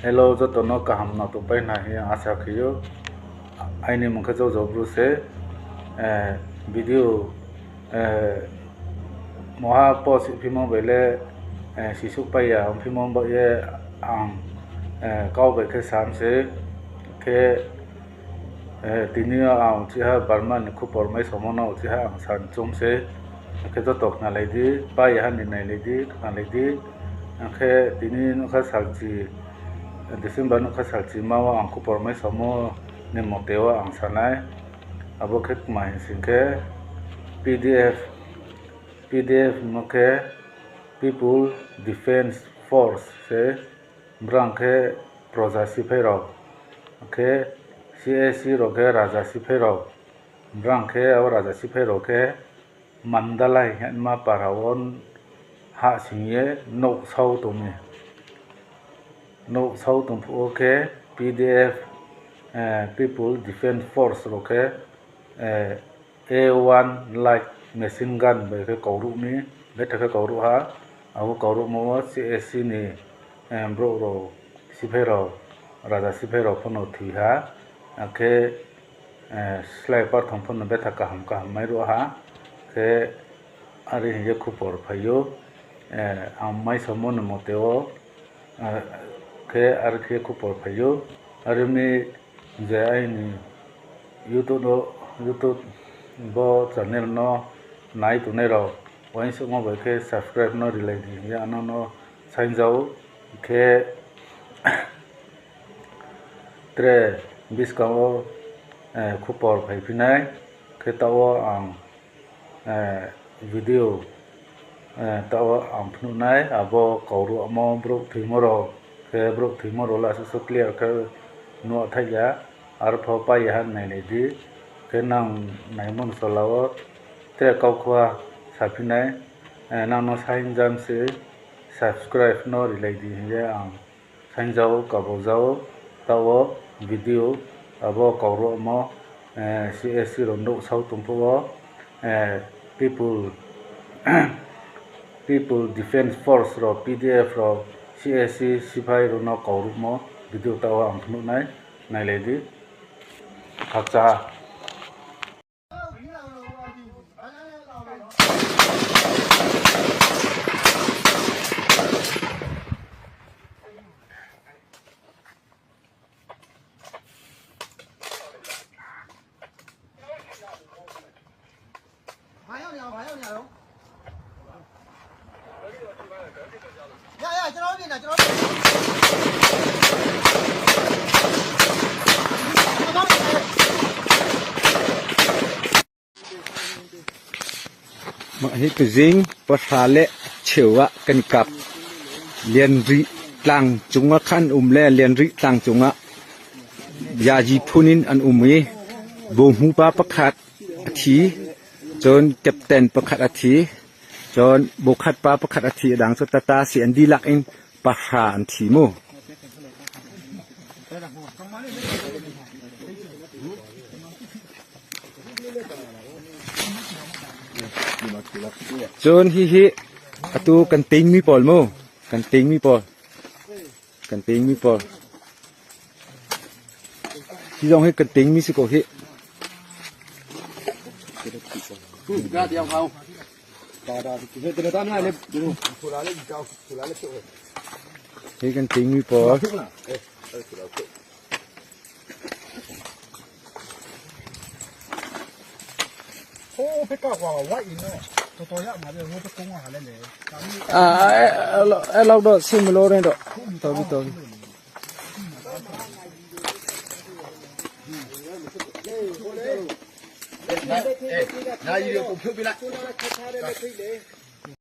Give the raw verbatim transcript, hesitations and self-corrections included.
Hello, jotono kaham no tongpai hwnna hiya asa khiyo. Aini mungkha Jojo Bru se, eh, video, eh, moha post phimo bele, eh, sisuk paiya, phimo ba ye ang, eh, kau bai khe sam se khe, Eh, tini o ang uchiha Burma ni khupor mai somo no uchiha ang san chom se. Khe joto khna lai di, pai ha ni nai lai di, khna lai di. Khe tini nokha salchi, December nokha salchi ma o ang khupor mai somo ni mote o ang sanai. Abo khe tma hinsing khe P D F, P D F no khe People Defense Force se. Bwrang khe proja siphai rok, khe C A C rok khe raja siphai rok. Bwrang khe abo raja siphai rok khe Mandalai hwnma para o ha singye nok sao tongwi. Nok sao tongphuo khe P D F, eh, People Defense Force rok khe, eh, A one light machine gun bai khe kaurukni, betha khe kauruk ha. Abo kaurukma o C A C ni, eh, borok rok, siphai rok, raja siphai rok phano thwi ha. Akhe, eh, slai pathom phano betha kaham kaham mai rw ha. Khe ari hinkhe khupor phai o, eh, ang mai samo ni mote o, eh, khe ari khe khupor phai o. Ari mi je aini YouTube o, YouTube bo channel no nai tongnai rok, uansukma bai khe subscribe no rilai di, ya ano no sainjao khe tre biskango, eh, khupor phai phinai khe tao ang, eh, video, eh, tao ang phunuknai abo kaurukmo borok thwimo rok khe borok thwimo rok le aswk clear khe nuha thaiya, arpho paiya han nainai di khe nang naimani sala o tre kok khua saphinai, eh, nang no sainjam se subscribe no rilai di hinye ang. Sainjao, kabojao, tao video abo kaurokmo, eh, C S C rok nuk sao tongphuo, eh, People, People Defense Force rok, P D F rok, C S C siphai rokno kaurokmo video tao ang phunuknai, nailai di. Khakcha. Mahi pejing pasale chewa kan kap. Lianri tlang chunga khan umle lianri tlang chunga. Yaji phunin an umwi. Bohmu pa pakhat athi. Chon captain pakhat athi. Chon bokhat pa pakhat athi dang so tata si andi lak in. Pahra an thi mu. Chun hi hi atu kan ting mi pol mu. Kan ting mi pol. Kan ting mi pol. Hi jong hi kan ting mi si ko hi. Hi kan ting mi pol. Ah, eh, eh, lo, eh, lo do, sim lo re do. Tobi, tobi.